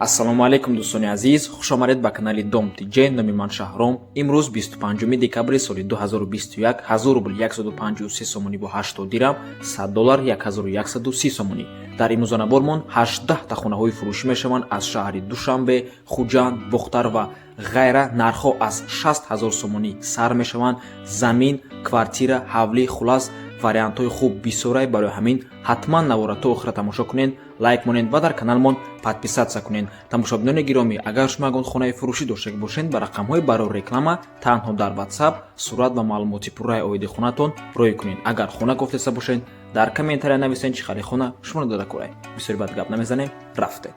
Ассалому алайкум, дӯстони азиз, хушомадед ба канали Дом ТЖ. Номи ман Шаҳром. Имрӯз 25 декабри соли 2021, 1000 рубл 153 сомонӣ бо 80 дирам, 100 доллар 1130 сомонӣ. Дар имрӯзанабормон 18 та хонаҳои фурӯшӣ мешаванд аз шаҳри Душанбе, Хуҷанд, Бохтар ва ғайра. Нархҳо аз 60 ҳазор сомонӣ сар мешаванд. Замин, квартира, ҳавлӣ, хулас, вариантҳои хуб бисёрай. Барои ҳамин ҳатман навора то охира тамошо кунед, лайк монед ва дар каналмон подписаться кунед. Тамошобинони гиромӣ, агар шумо ягон хонаи фурӯшӣ дошта бошед, ба рақамҳои барои реклама танҳо дар WhatsApp сурат ва маълумоти пурраи оиди хонатон роҳӣ кунед. Агар хона кофтеста бошед, дар комментария нависед, чӣ хари хона шуморо дода курай. Бисёри бад гап намезанем, рафтед.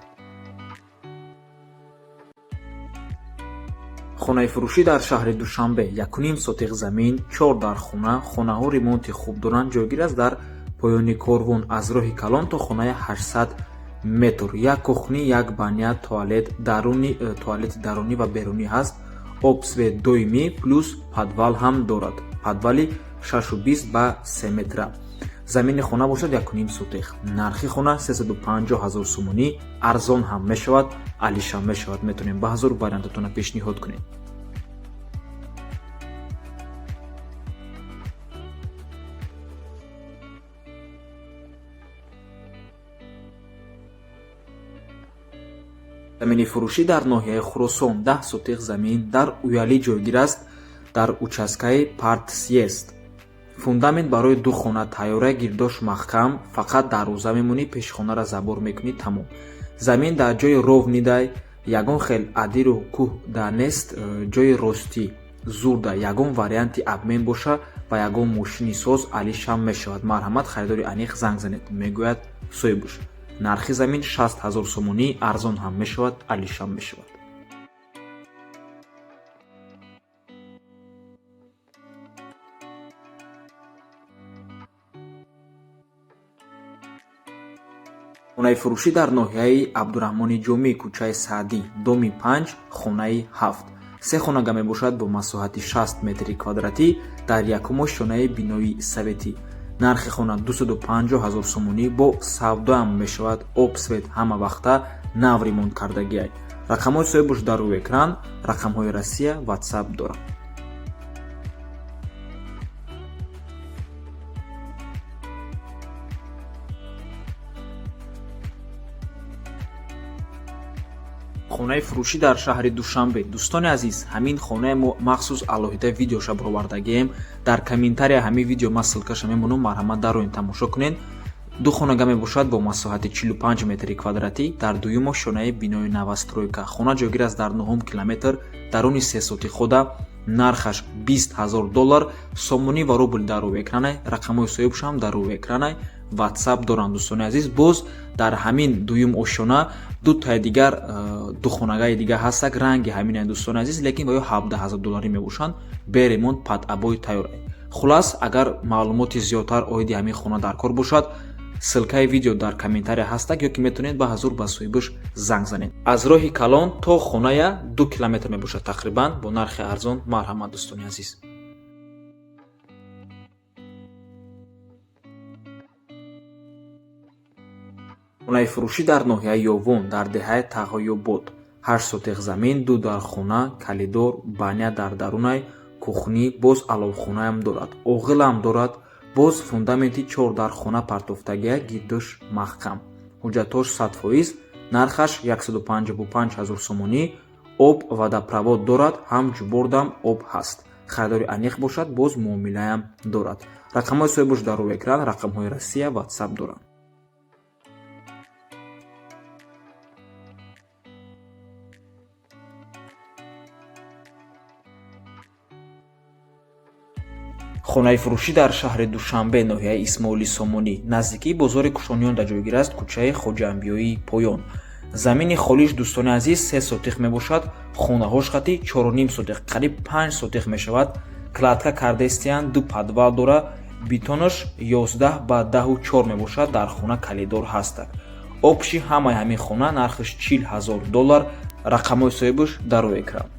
Хонаи фурӯшӣ дар шаҳри Душанбе, 1,5 сотих замин, чор дар хона. Хонаҳо ремонти хуб доранд. Ҷойгир аст дар поёни корвон, аз роҳи калон то хонаи 800 метр. Як кухни, як баня, туалет даруни, туалети дарунӣ ва берунӣ ҳаст. Об, свет доимӣ, плюс подвал ҳам дорад, подвали 6,20 ба 3 метра. Замини хона бошад 1,5 сотих. Нархи хона 350 ҳазор сомонӣ, арзон ҳам мешавад, алишам мешавад. Метавонем ба ҳазор вариантатона пешниҳод кунем. Замини фурӯшӣ дар ноҳияи Хуросон, 10 сотих замин, дар Уялӣ ҷойгир аст, дар участкаи Партсъезд. Фундамент барои ду хона тайёра, гирдош маҳкам, фақат дарвоза мемонӣ, пеши хонара забор мекунӣ, тамом. Замин дар ҷои ровный дай, ягон хел адиру кӯҳ да нест, ҷои ростӣ зурда. Ягон варианти обмен боша, ба ягон мошини соз алишам мешавад. Марҳамат, харидори аниқ занг занед, мегӯяд соҳибуш. Нархи замин 60 ҳазор сомонӣ, арзон ҳам мешавад, алишам мешавад. Хонаи фурӯшӣ дар ноҳияи Абдураҳмони Ҷомӣ, кӯчаи Саъдӣ, доми 5, хонаи 7. Се хонага мебошад бо масоҳати 60 метри квадратӣ, дар якум ошёнаи бинои советӣ. Нархи хона 250 ҳазор сомонӣ, бо савдоам мешавад. Об, свет ҳама вақта, нав ремонт кардагиай. Рақамҳои соҳибуш дар рӯи экран, рақамҳои Россия, WhatsApp дорад. Хонаи фурӯшӣ дар шаҳри Душанбе. Дӯстони азиз, ҳамин хонаи мо махсус алоҳида видеоша баровардагием. Дар комментария ҳамин видео ман ссылкаша мемонам, марҳамат, дароин, тамошо кунед. Ду хонага мебошад бо масоҳати 45 метри квадратӣ, дар дуюм ошёнаи бинои новостройка. Хона ҷойгир аст дар нуҳум километр, даруни се сотих хода. Нархаш 20 ҳазор доллар. Сомонӣ ва рубл дар рӯи экранай, рақамҳои соҳибшам дар рӯи экранай, WhatsApp доранд. Дӯстони азиз, боз дар ҳамин дуюм ошёна дутаи дигар ду хонагаи дигар ҳастак, ранги ҳаминай, дӯстони азиз, лекин ба ё 17 ҳазор долларӣ мебошанд, бе ремонт, под обои тайёрай. Хулас, агар маълумоти зиёдтар оиди ҳамин хона дар кор бошад, ссылкаи видео дар комментария ҳастак ё ки метавонед ба ҳазур ба соҳибаш занг занед. Аз роҳи калон то хоная 2 километр мебошад тақрибан. Бо нархи арзон, марҳамат, дӯстони азиз. Хонаи фурӯшӣ дар ноҳияи Ёвон, дар деҳаи Тағоёбод, 8 сотих замин, ду дар хона, коридор, баня дар дарунай, кухни, боз аловхонаам дорад, оғилам дорад. Боз фундаменти чор дар хона партофтагия, гирдош маҳкам, ҳуҷҷатош 100%. Нархаш 155 ҳазор сомонӣ. Об, водопровод дорад, ҳам ҷубордам об ҳаст. Харидори аниқ бошад, боз муомилаам дорад. Рақамҳои соҳибош дар рӯи экран, рақамҳои Россия, WhatsApp доранд. Хонаи фурӯшӣ дар шаҳри Душанбе, ноҳияи Исмоили Сомонӣ, наздикии бозори Кушониён дар ҷойгир аст, кӯчаи Хоҷаанбиёии поён. Замини холиш, дӯстони азиз, 3 сотих мебошад. Хонаҳош қати 4,5 сотих, қариб 5 сотих мешавад. Кладка кардаистиянд, ду подвал дора. Бетонаш 11 ба 10,4 мебошад. Дар хона коридор ҳастак. Общий ҳамаи ҳамин хона нархаш 40 ҳазор доллар. Рақамҳои соҳибаш дар рӯи экран.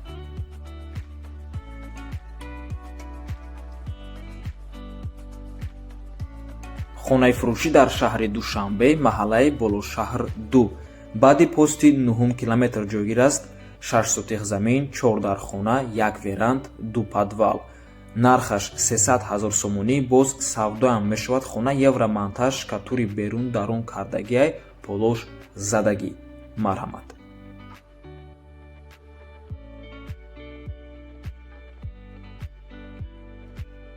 Хонаи фурӯшӣ дар шаҳри Душанбе, маҳаллаи Болошаҳр 2. Баъди пости 9 километр ҷойгир аст. 6 сотих замин, 4 дархона, 1 веранд, 2 подвал. Нархаш 300 000 сомонӣ, боз савдоам мешавад. Хона евромонтаж, штукатури берун дарун кардагиай, полош задагӣ. Марҳамат.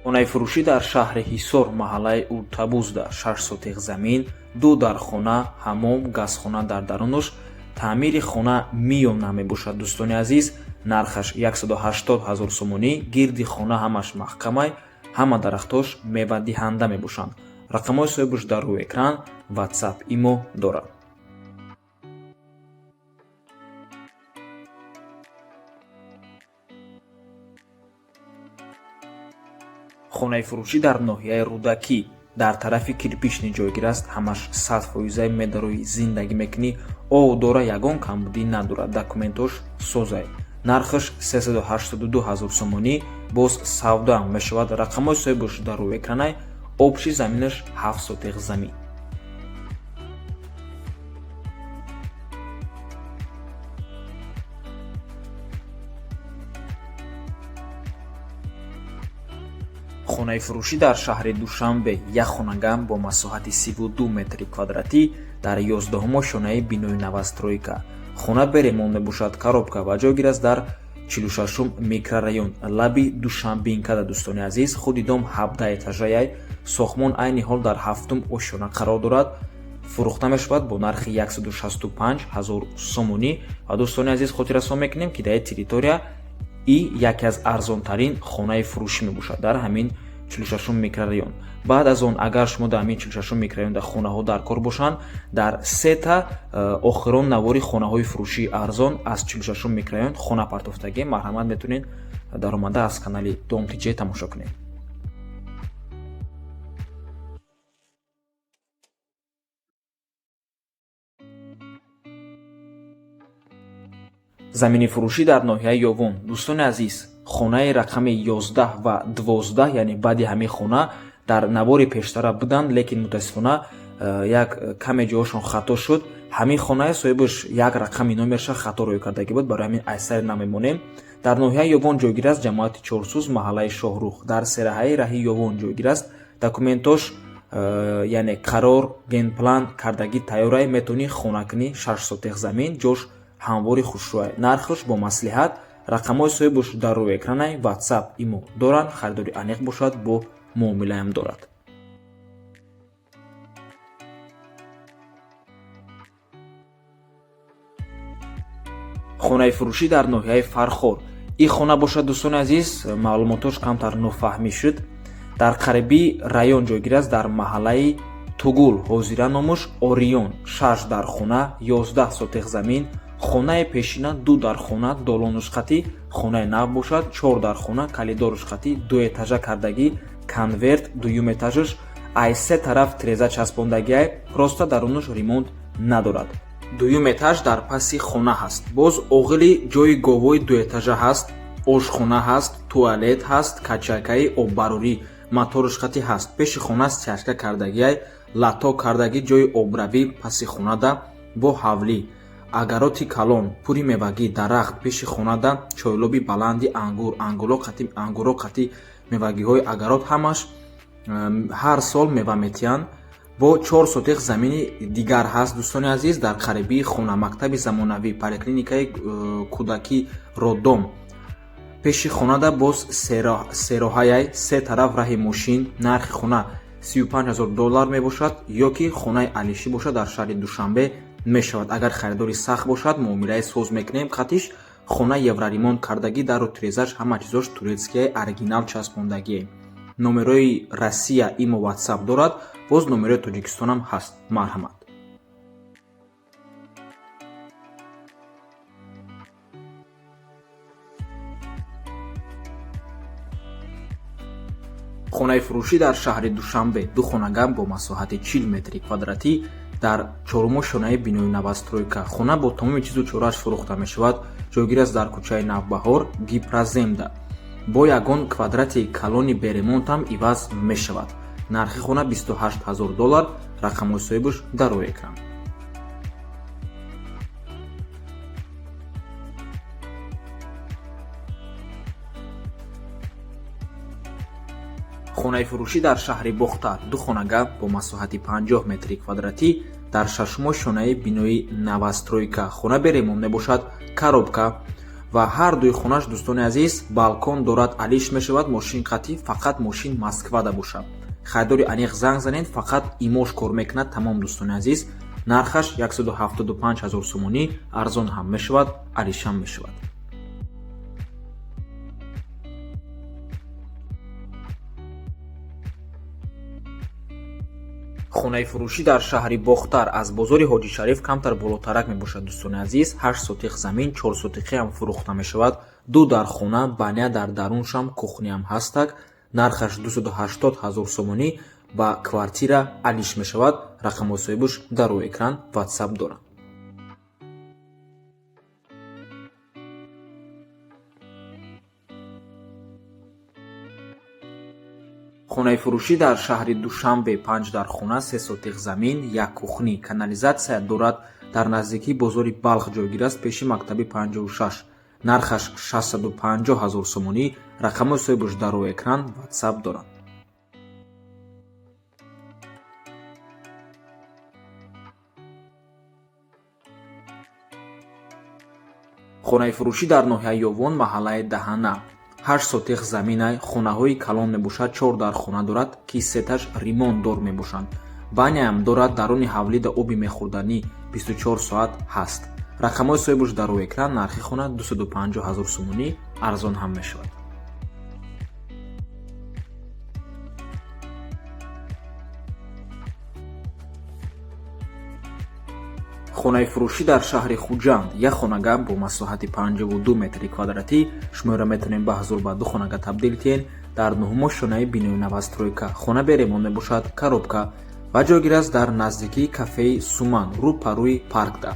Хонаи фурӯшӣ дар шаҳри Ҳисор, маҳаллаи Уртабузда, 6 сотих замин, 2 дархона, ҳамом, газхона дар дарунаш, таъмири хона миёна мебошад. Дӯстони азиз, нархаш 180 000 сомонӣ, гирди хона ҳамаш маҳкамай, ҳама дарахтош мевадиҳанда мебошанд. Рақамҳои соҳибаш дар рӯи экран, WhatsApp, имо дорад. Хонаи фурӯшӣ дар ноҳияи Рӯдакӣ дар тарафи Кирпичный ҷойгир аст. Ҳамаш 100% медарои, зиндагӣ мекунӣ, ов дора, ягон камбудӣ надорад, документош созай. Нархаш 382 000 сомонӣ, боз савдоам мешавад. Рақамҳои соҳибаш дар рӯи экранай. Общий заминаш 7 сотих замин. Хонаи фурӯшӣ дар шаҳри Душанбе, як хонагам бо масоҳати 32 метри квадратӣ дар 11 ошёнаи бинои новостройка. Хона бе ремонт мебошад, коробка ва ҷойгир аст дар 46 микрорайон, лаби Душанбинкада. Дӯстони азиз, худи дом 17 этажаяй, сохтмон айни ҳол дар 7 ошёна қарор дорад. Фурӯхта мешавад бо нархи 165 000 сомонӣ. Ва дӯстони азиз, хотиррасон мекунем, ки дар территория и яке аз арзонтарин хонаи фурӯшӣ мебошад дар ҳамин 46 микрорайон. Баъд аз он, агар шумо дар ҳамин 46 микрорайон дар хонаҳо дар кор бошанд, дар сета охирон навори хонаҳои фурӯшии арзон аз 46 микрорайон хона партофтагӣ, марҳамат, метавонед даромада аз канали Дом ТЖ тамошо кунед. Замини фурӯшӣ дар ноҳияи Ёвон. Дӯстони азиз, хонаи рақами 11 ва 12, яъне баъди ҳамин хона дар навори пештара буданд, лекин мутаассифона як каме ҷоҳошон хато шуд. Ҳамин хонаи соҳибаш як рақами номерша хато рӯй кардагӣ буд, барои ҳамин айсари намемонем. Дар ноҳияи Ёвон ҷойгир аст, ҷамоати Чорсуз, маҳаллаи Шоҳрух, дар сераҳаи раҳи Ёвон ҷойгир аст. Документош, яъне қарор, генплан кардагӣ тайёрай, метавонӣ хонакунӣ. 6 сотих замин, ҷош ҳамвори хушрӯай, нархаш бо маслиҳат. Рақамҳои соҳибаш дар рӯи экранай, WhatsApp, имо доранд. Харидори аниқ бошад, бо муомилаам дорад. Хонаи фурӯшӣ дар ноҳияи Фархор. Ин хона бошад, дӯстони азиз, маълумотош камтар нофаҳмӣ шуд. Дар қариби район ҷойгир аст, дар маҳаллаи Тугул, ҳозира номаш Орион. 6 дархона, 11 сотих замин. Хонаи пешина 2 дархона, долонушқатӣ, хонаи нав бошад 4 дархона, калидорушқатӣ, дуэтажа кардагӣ, конверт дуюм этажаш, ай се тараф треза часпондагиай, просто дарунаш ремонт надорад. Дуюм этаж дар паси хона ҳаст. Боз оғили ҷои говои дуэтажа ҳаст, ошхона ҳаст, туалет ҳаст, качакаи оббарорӣ, моторушқатӣ ҳаст. Пеши хона стяжка кардагиай, лато кардагӣ, ҷои обравӣ паси хонада, бо ҳавлӣ, агароти калон, пури мевагӣ, дарахт пеши хонада, чойлоби баланди ангур, ангуро қати мевагиҳои агарот, ҳамаш ҳар сол мева метиҳанд. Бо 4 сотих замини дигар ҳаст, дӯстони азиз, дар қарибии хона мактаби замонавӣ, поликлиникаи кӯдакӣ, роддом. Пеши хонада боз сероҳаяй, се тараф раҳи мошин. Нархи хона 35 000 доллар мебошад, ё ки хонаи алишӣ бошад, дар шаҳри Душанбе мешавад. Агар харидори сахт бошад, муомилаи соз мекунем қатиш. Хона евроремонт кардагӣ, дару трезаш ҳама чизош турецкияи оригинал часпондагие. Номерои Россия, имо, WhatsApp дорад, боз номерои Тоҷикистонам ҳаст. Марҳамат. Хонаи фурӯшӣ дар шаҳри Душанбе, ду хонагам бо масоҳати 40 метри квадратӣ дар чорумошонаи бинои новостройка. Хона бо тамоми чизу чорааш фурӯхта мешавад. Ҷойгир аст дар кӯчаи Навбаҳор, Гипроземда. Бо ягон квадрати калони беремонтам иваз мешавад. Нархи хона 28 000 доллар. Рақамҳои соҳибаш дар рӯи экран. Хонаи фурӯшӣ дар шаҳри Бохтар, ду хонага бо масоҳати 50 метри квадратӣ дар шашумошёнаи бинои новостройка. Хона бе ремонт мебошад, коробка ва ҳар дуи хонаш, дӯстони азиз, балкон дорад, алиш мешавад, мошин қатӣ, фақат мошин Москвада бошад. Харидори аниқ занг занед, фақат имош кор мекунад, тамом, дӯстони азиз. Нархаш 175 ҳазор сомонӣ, арзон ҳам мешавад, алишам мешавад. Хонаи фурӯшӣ дар шаҳри Бохтар аз бозори Ҳоҷи Шариф камтар болотарак мебошад, дӯстони азиз. 8 сотиқ замин, 4 сотиқӣ ҳам фурӯхта мешавад. Ду дар хона, баня дар даруншам, кухняам ҳастак. Нархаш 280 ҳазор сомонӣ, ба квартира алиш мешавад. Рақамҳои соҳибаш дар рӯи экран, WhatsApp доранд. Хонаи фурӯшӣ дар шаҳри Душанбе, 5 дар хона, 3 сотиқ замин, як кухни, канализатсия дорад, дар наздикии бозори Балх ҷойгир аст, пеши мактаби 56. Нархаш 650 ҳазор сомонӣ, рақамҳои соҳибаш дар рӯи экран, WhatsApp доранд. Хонаи фурӯшӣ дар ноҳияи Ёвон, маҳаллаи Даҳана, 8 сотиқ заминай, хонаҳои калон мебошад, 4 дар хона дорад, ки сеташ ремонтдор мебошанд. Баняам дорад, даруни ҳавлида оби мехӯрданӣ 24 соат ҳаст. Рақамҳои соҳибаш дар рӯи экран, нархи хона 250 ҳазор сомонӣ, арзон ҳам мешавад. Хонаи фурӯшӣ дар шаҳри Хуҷанд, як хонага бо масоҳати 52 метри квадратӣ, шуморо метавонем ба ҳазор ба ду хонага табдил кунем, дар нуҳумошёнаи бинои новостройка. Хона бе ремонт мебошад, коробка ва ҷойгир аст дар наздикии кафеи Суман, рӯ па рӯи паркда,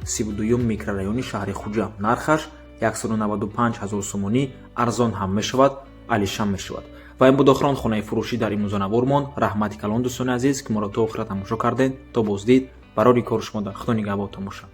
32-юм микрорайони шаҳри Хуҷанд. Нархаш 195 ҳазор сомонӣ, арзон ҳам мешавад, алишам мешавад. Ва ин буд охирон хонаи фурӯшӣ дар имрӯзанавормон. Раҳмати калон, дӯстони азиз, ки моро то охира тамошо кардед. То боздид, барори кори шумо дар Худо нигаҳбонтон бошад.